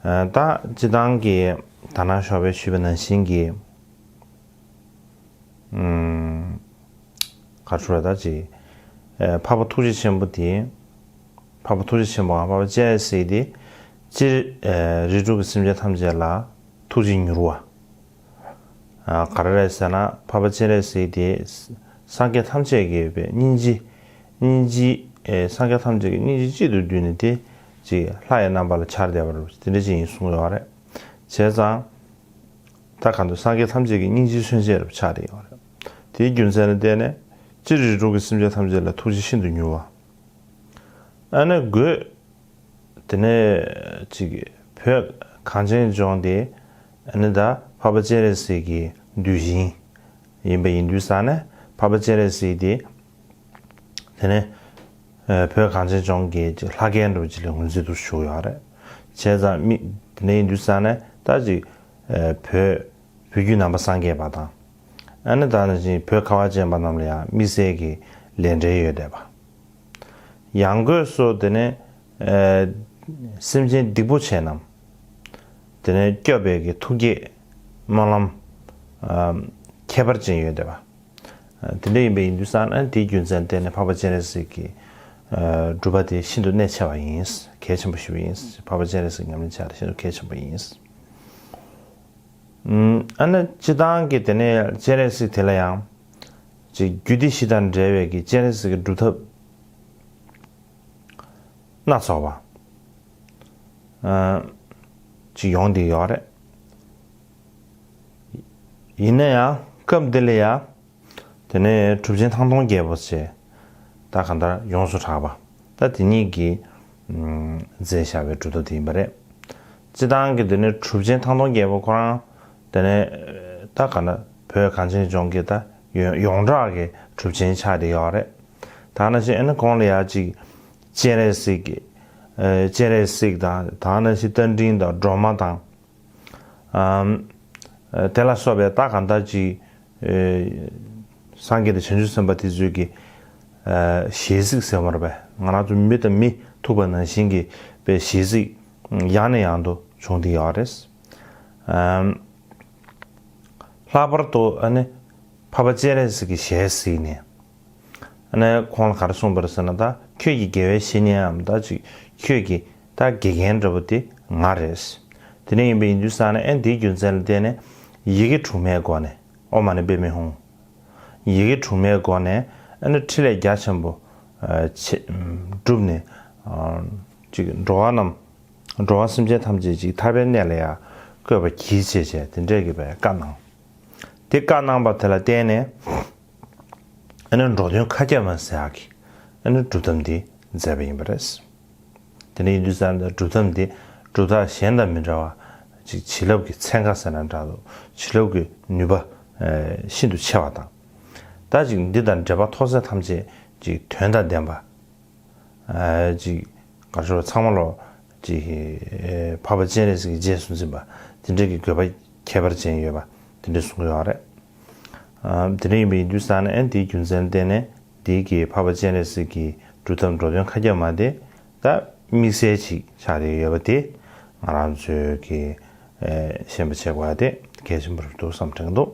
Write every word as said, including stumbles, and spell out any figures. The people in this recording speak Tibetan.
ད་སྤྱིར་བཏང་གི་ད་ནང་ཞོགས་པའི་ཞུས་པ་ནང་བཞིན་གྱི་ག་རེ་ཟེར་ད་ཅིག་འཕགས་པ་ཐུགས་རྗེ་ཆེན་པོ་དེ། འཕགས་པ་ཐུགས་རྗེ་ཆེན་པོའམ་འཕགས་པ་སྤྱན་རས་གཟིགས་དེ་སྤྱིར་རིགས་དྲུག་གི་སེམས་ཅན་ཐམས་ཅད་ལ་ཐུགས་རྗེ་མྱུར་བ། ག་རེ་རེད་ཟེར་ན། འཕགས་པ་སྤྱན་རས་གཟིགས་དེ་སངས་རྒྱས་ཐམས་ཅད་ཀྱི་སྙིང་རྗེ། སྙིང་རྗེ། སངས་རྒྱས་ཐམས་ཅད་ཀྱི་སྙིང་རྗེ་གཅིག་ཏུ་བསྡུས་ནས་དེ་ཅིག་ལྷ་ཡི་རྣམ་པ་ལ་འཆར་བསྡད་པ་རེད། དེ་འདྲ་ཅིག་ཡིན་གསུངས་ཡོད་རེད། བྱས་ཙང་། ད་གང་དུ་སངས་རྒྱས་ཐམས་ཅད་ཀྱི་སྙིང་རྗེའི་མཚོན་བྱེད་རུ་ཆགས་བསྡད་ཡོད་རེད། དེའི་རྒྱུ་མཚན་ལ་བརྟེན་ནས་སྤྱིར་རིགས་དྲུག་གི་སེམས་ཅན་ཐམས་ཅད་ལ་ཐུགས་རྗེ་ཤིན་ཏུ་མྱུར་བ། ཨ་ནི་དགོས། དེ་ནས་ཅིག་བོད་གངས་ཅན་ལྗོངས་དེ་ཨ་ནི་ད་འཕགས་པ་སྤྱན་རས་གཟིགས་ཀྱི་གདུལ་ཞིང་ཡིན་པ་ཡིན་དུས་ཙང་ནས། འཕགས་པ་སྤྱན་རས་གཟིགས་དེ་དེ་ནས་བོད་གངས་ཅན་ལྗོངས་ཀྱི་ཅིག་ལྷ་སྐལ་འདྲ་བོ་ཅིག་ལ་ངོས་འཛིན་དུ་ཞུགས་ཡོད་རེད། བྱས་ཙང་མི་དེ་ནས་ཡིན་དུས་ཙང་ནས་ད་ཅིག་བོད་བོད་བརྒྱུད་ནང་པ་སངས་རྒྱས་པ་དང་། ཨ་ནི་ད་ནང་བཞིན་བོད་ཁ་བ་ཅན་པ་རྣམས་ལ་ཡང་དམིགས་བསལ་གྱི་ལས་འབྲེལ་ཡོད་བསྡད་པ། ཡང་སྒོས་སུ་དེ་ནས་སེམས་ཅན་སྡིག་པོ་ཆེ་རྣམས་དེ་ནས་སྐྱོབ་པའི་གི་ཐུགས་བསྐྱེད་སྨོན་ལམ་ཁྱད་པར་ཅན་ཡོད་བསྡད་པ། དེ་འདྲ་ཡིན་པ་ཡིན་དུས་ཙང་ན། དེའི་རྒྱུ་མཚན་བརྟེན་ནས་འཕགས་པ་སྤྱན་རས་གཟིགས་ཀྱི་སྒྲུབ་པ་དེ་ཤིན་ཏུ་གནད་ཆེ་བ་ཡིན། གལ་ཆེན་པོ་ཞིག་ཡིན། འཕགས་པ་སྤྱན་རས་གཟིགས་ཉམས་ལེན་བྱ་དེ་ཤིན་ཏུ་གལ་ཆེན་པོ་ཡིན། ཨ་ནི་སྤྱིར་བཏང་གི་དེ་ནས་སྤྱན་རས་གཟིགས་དེ་ལ་ཡང་ཅིག་རྒྱུད་སྡེ་བཞི་དང་འབྲེལ་བའི་གི་སྤྱན་རས་གཟིགས་ཀྱི་སྒྲུབ་ཐབས་སྣ་ཚོགས་པ་ཅིག་ཡོང་བསྡད་ཡོད་རེད། ཡིན་ན་ཡང་སྐབས་འདི་ལ་ཡང་དེ་ནས་གྲུབ་ཆེན་ཐང་སྟོང་རྒྱལ་པོ་ཞེས་ད་གང་ལྟར་ཡོངས་སུ་གྲགས་པ། ད་དེ་ཉིད་ཀྱིས་མཛད་བཞག་པའི་སྒྲུབ་ཐབས་དེ་ཡིན་པ་རེད། སྤྱིར་བཏང་གི་དེ་ནས་གྲུབ་ཆེན་ཐང་སྟོང་རྒྱལ་པོ་ཁོ་རང་དེ་ནས་ད་ག་ན་བོད་གངས་ཅན་ལྗོངས་ཀྱི་ད་ཡོངས་ཡོངས་གྲགས་ཀྱི་གྲུབ་ཆེན་ཆགས་བསྡད་ཡོད་རེད། ད་ནང་བཞིན་ཨ་ནི་ཁོང་ལ་ཡང་ཅིག་སྤྱན་རས་གཟིགས་ཀྱི་སྤྱན་རས་གཟིགས་དང་། ད་ནང་བཞིན་རྟ་མགྲིན་དང་སྒྲོལ་མ་དང་། དེ་ལ་སོགས་པའི་ད་གང་ལྟར་ཅིག་སངས་རྒྱས་དང་བྱང་ཆུབ་སེམས་དཔའ་དེ་ཚོའི་གི་ཞལ་གཟིགས་ཟེར་བ་རེད་པས། ང་རང་ཚོ་མི་དང་མི་ཐུག་པ་ནང་བཞིན་གྱི་པའི་ཞལ་གཟིགས་ཡང་ནས་ཡང་དུ་བྱུང་བསྡད་ཡོད་རེད། ལྷག་པར་དུ་ཨ་ནི་འཕགས་པ་སྤྱན་རས་གཟིགས་ཀྱི་ཞལ་གཟིགས་ནས། ཨ་ནི་ཁོང་ལ་ག་རེ་གསུངས་པ་རེད་ཟེར་ན། ད་ཁྱོད་ཀྱི་དགེ་བའི་བཤེས་གཉེན་འམ་ད་ཅིག་ཁྱོད་ཀྱི་ད་དགེ་རྒན་འདྲ་པོ་དེ་ང་རེད། དེ་འདྲ་ཡིན་པ་ཡིན་དུས་ཙང་ནས། ཨ་ནི་དེའི་རྒྱུ་མཚན་ལ་བརྟེན་ནས་ཡི་གེ་དྲུག་མའི་སྒོ་ནས། ཨོཾ་མ་ཎི་པདྨེ་ཧཱུྃ། ཡི་གེ་དྲུག་མའི་སྒོ་ནས་ཨ་ནི་ཕྲིན་ལས་རྒྱ་ཆེན་པོ་ཆེ་བསྒྲུབས་ནས། ཅིག་འགྲོ་བ་རྣམས་འགྲོ་བ་སེམས་ཅན་ཐམས་ཅད་ཅིག་ཐར་པའི་གནས་ལ་ཡང་བཀོད་པ་གྱིས་བྱས་བྱས། དེ་འདྲས་ཀྱི་བའི་བཀའ་གནང་། དེ་བཀའ་གནང་བ་དེ་ལ་བརྟེན་ནས། ཨ་ནི་འགྲོ་དོན་མཁའ་ཁྱབ་མ་ཟེར་ཡག་གི་ཨ་ནི་སྒྲུབ་ཐབས་འདི་མཛད་པ་ཡིན་པ་རེད། དེ་འདྲ་ཡིན་དུས་ཙང་ནས་སྒྲུབ་ཐབས་འདི་སྒྲུབ་རྟགས་གཞན་དང་མི་འདྲ་བ་ཅིག་བྱིན་རླབས་ཀྱི་ཚན་ཁ་ཟེར་ན་འདྲ་འདུག་བྱིན་རླབས་ཀྱི་ནུས་པ་ཤིན་ཏུ་ཆེ་བ་དང་། ད་ཅིག་འདི་དང་འབྲེལ་བ་ཐོགས་ཚད་ཐམས་ཅད་ཅིག་དོན་དང་ལྡན་པ། ཅིག་ག་རེ་ཟེར། ཚང་མ་ལོ་ཅིག་འཕགས་པ་སྤྱན་རས་གཟིགས་ཀྱི་རྗེས་སུ་འཛིན་པ་དེ་འདྲའི་གི་དགོས་པ་ཁྱད་པར་ཅན་ཡོད་པ་དེ་འདྲ་གསུངས་ཡོད་རེད། དེ་འདྲ་ཡིན་པ་ཡིན་དུས་ཙང་ནས། ཨ་ནི་དེའི་རྒྱུ་མཚན་ལ་བརྟེན་ནས་དེའི་གི་འཕགས་པ་སྤྱན་རས་གཟིགས་ཀྱི་སྒྲུབ་ཐབས་འགྲོ་དོན་མཁའ་ཁྱབ་མ་དེ་ད་དམིགས་བསལ་ཅིག་ཆགས་བསྡད་ཡོད་པ་དེ་ང་རང་ཚོས་ཀྱི་ཤེས་པ་བྱེད་དགོས་པ་དེ་གལ་ཆེན་པོ་རེད་འདུག་བསམ་དྲན་འདུག